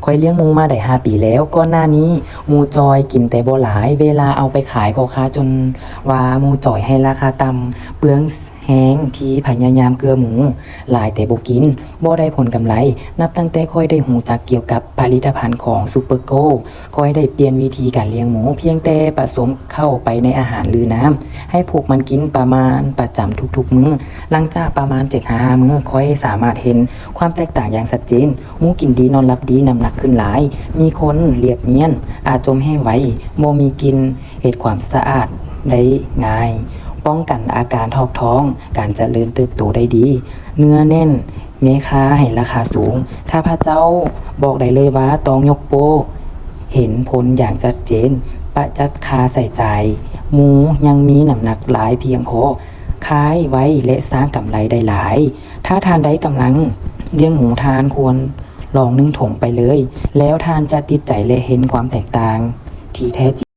ຂ້ອຍລ້ຽງໝູມາໄດ້ຫ້າປີແລ້ວ. ກ່ອນໜ້ານີ້ໝູຈ່ອຍກິນແຕ່ບໍ່ຫຼາຍ, ເວລາເອົາໄປຂາຍ ພໍ່ຄ້າຈົນວ່າໝູຈ່ອຍໃຫ້ລາຄາຕ່ຳ, ເປືອງແຮງທີ່ພະຍາຍາມເກື້ອໝູຫຼາຍແຕ່ບໍ່ກິນ, ບໍ່ໄດ້ຜົນກຳໄລ. ນັບຕັ້ງແຕ່ຂ້ອຍໄດ້ຮູ້ຈັກກ່ຽວກັບຜະລິດຕະພັນຂອງ Super Gold, ຂ້ອຍໄດ້ປ່ຽນວິທີການລ້ຽງໝູ, ພຽງແຕ່ປະສົມເຂົ້າໄປໃນອາຫານ ຫຼື ນ້ຳ ໃຫ້ພວກມັນກິນປະມານປະຈຳທຸກໆມື້. ຫຼັງຈາກປະມານເຈັດຫາຫ້າມື້, ຂ້ອຍສາມາດເຫັນຄວາມແຕກຕ່າງຢ່າງຊັດເຈນ. ໝູກິນດີ, ນອນຫຼັບດີ, ນ້ຳໜັກຂຶ້ນຫຼາຍ, ມີຂົນລຽບລ້ຽນ, ອາຈົມແຫ້ງໄວ, ບໍ່ມີກິ່ນ, ເຮັດຄວາມສະອາດໄດ້ງ່າຍ, ປ້ອງກັນອາການຖອກທ້ອງ, ການຈະເລີນເຕີບໂຕໄດ້ດີ, ເນື້ອແໜ້ນ, ແມ່ຄ້າໃຫ້ລາຄາສູງ. ຂ້າພະເຈົ້າບອກໄດ້ເລີຍວ່າຕ້ອງຍົກໂປ້, ເຫັນຜົນຢ່າງຊັດເຈນ, ປະຢັດຄ່າໃຊ້ຈ່າຍ, ໝູຍັງມີນ້ຳໜັກຫຼາຍພຽງພໍ, ຂາຍໄວ ແລະ ສ້າງກຳໄລໄດ້ຫຼາຍ. ຖ້າທ່ານໃດກຳລັງລ້ຽງໝູ, ທ່ານຄວນລອງໜຶ່ງຖົງໄປເລີຍ, ແລ້ວທ່ານຈະຕິດໃຈ ແລະ ເຫັນຄວາມແຕກຕ່າງທີ່ແທ້ຈິງ.